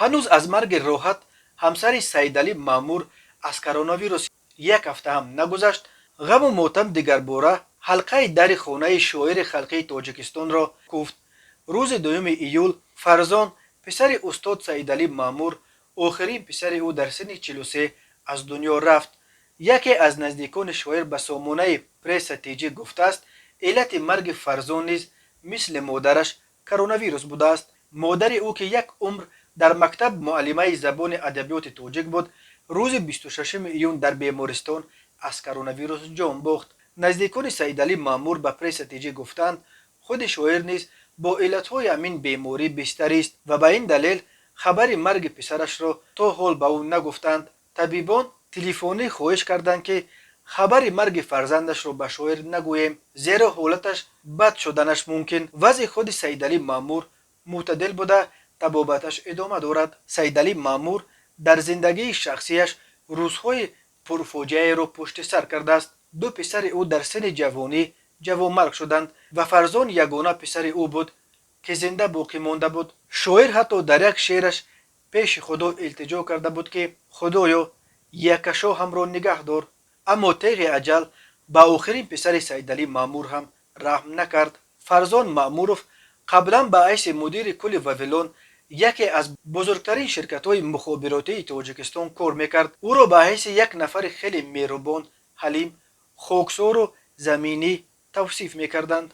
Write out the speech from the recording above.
Ҳанӯз аз марги Роҳат, ҳамсари Саидалӣ Маъмур, аз коронавирус як ҳафта ҳам нагузашт, ғаму мотам дигарбора ҳалқаи дари хонаи шоири халқии Тоҷикистонро куфт. Рӯзи 2 июл Фарзон, писари устод Саидалӣ Маъмур, охирин писари ӯ, дар синни 43 аз дунё рафт. Яке аз наздикони шоир ба сомонаи Пресса ТЖ гуфтааст, иллати марги Фарзон низ мисли модараш коронавирус будааст. Модари ӯ, ки як умр дар мактаб муаллимаи забони адабиёти тоҷик буд, рӯзи 26 июн дар бемористон аз коронавирус ҷон бохт. Наздикони Саидалӣ Маъмур ба Пресса ТЖ гуфтаанд, худи шоир низ бо иллатҳои ҳамин беморӣ бистарист ва ба ин далел хабари марги писарашро то ҳол ба ӯ нагуфтанд. Табибон телефонӣ хоҳиш карданд, ки хабари марги фарзандашро ба шоир нагӯем, зеро ҳолаташ бад шуданаш мумкин. Вазъи худи Саидалӣ Маъмур мӯътадил буда, табобаташ идома дорад. Саидалӣ Маъмур дар зиндагии шахсияш рӯзҳои пурфоҷиаеро пушти сар кардааст. Ду писари ӯ дар синни ҷавонӣ ҷавонмарг шуданд ва Фарзон ягона писари ӯ буд, ки зинда боқӣ монда буд. Шоир ҳатто дар як шеъраш пеши Худо илтиҷо карда буд, ки «Худоё, якашоҳамро нигаҳ дор». Аммо теғи аҷал ба охирин писари Саидалӣ Маъмур ҳам раҳм накард. Фарзон Маъмуров қаблан ба ҳайси мудири кулли «Вавилон», яке аз бузургтарин ширкатҳои мухобиротии Тоҷикистон, кор мекард. Ӯро ба ҳайси як нафари хеле меҳрубон, ҳалим, хоксору заминӣ тавсиф мекарданд.